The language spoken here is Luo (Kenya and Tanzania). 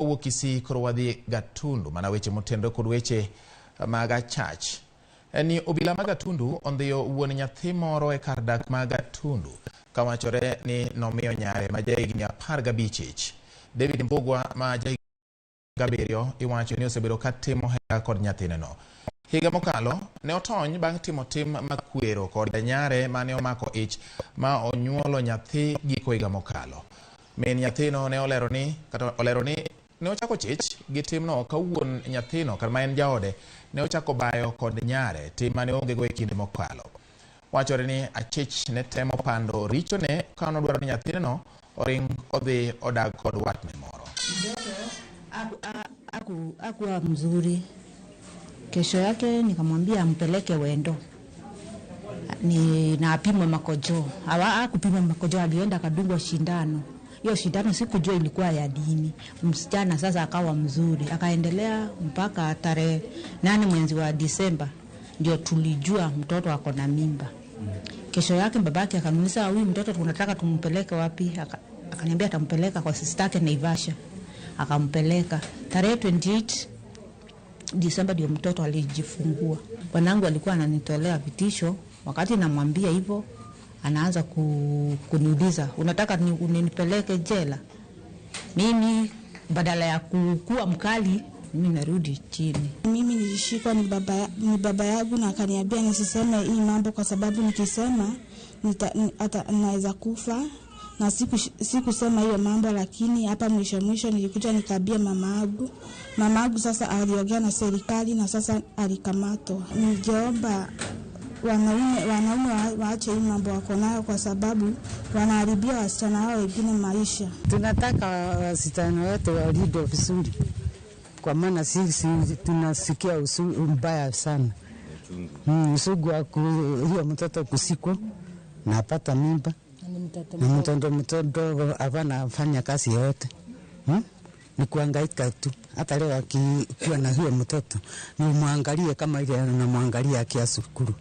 Owuok Kisii koro wadhi Gatundu mana weche motenore kod weche mag achach. En ni obila ma Gatundu ondhiyo wuon nyathi moro e kar dak ma Gatundu kawachore ni nomiyo nyare ma jahigni 15 ich. David Mbugua ma jahigni 7 iwacho ni osebedo ka timo hera kod nyathineno. Higa mokalo ne otony bang' timo tim makwero kod nyare mane omako ich ma onyuolo nyathi giko higa mokalo. Min nyathino ne olero ni kata olero ni ne ochako chich gi timno ka wuon nyathino kar ma en jaode ne ochako bayo kod nyare, tim mane onge go e kinde mokalo. Wachore ni achich ne temo pando richone ka nodwaro ni nyathineno oring odhi odag kod watne moro. Hakuwa mzuri. Kesho yake nikamwambia ampeleke Wendo ni na apimwe makojo. Hakupimwa makojo, alienda akadungwa shindano. Hiyo shindano sikujua ilikuwa ya dini. Msichana sasa akawa mzuri, akaendelea mpaka tarehe 8 mwezi wa Disemba ndio tulijua mtoto ako na mimba. Kesho yake babake akaniuliza, huyu mtoto tunataka tumpeleke wapi? Akaniambia atampeleka kwa sister yake Naivasha. Akampeleka tarehe 28 Disemba ndio mtoto alijifungua. Bwanangu alikuwa ananitolea vitisho, wakati namwambia hivyo anaanza kuniuliza, unataka unipeleke jela? Mimi badala ya kuwa mkali mimi narudi chini. Mimi nilishikwa ni baba yangu na akaniambia nisiseme hii mambo kwa sababu nikisema naweza kufa. Na sikusema hiyo mambo, lakini hapa mwisho mwisho nilikuja nikaambia mama yangu. Mama yangu sasa aliongea na serikali na sasa alikamatwa. Ningeomba wanaume waache hii mambo wako nayo kwa sababu wanaharibia wasichana wao wengine maisha. Tunataka wasichana wetu walindwe vizuri kwa maana sisi tunasikia mbaya sana. Usugu wa hiyo mtoto kusikwa na apata mimba. Na mtoto hapana fanya kazi yote. Ni kuhangaika tu. Hata leo akikuwa na huyo mtoto ni muangalie kama ile anamwangalia akiwa sukuru.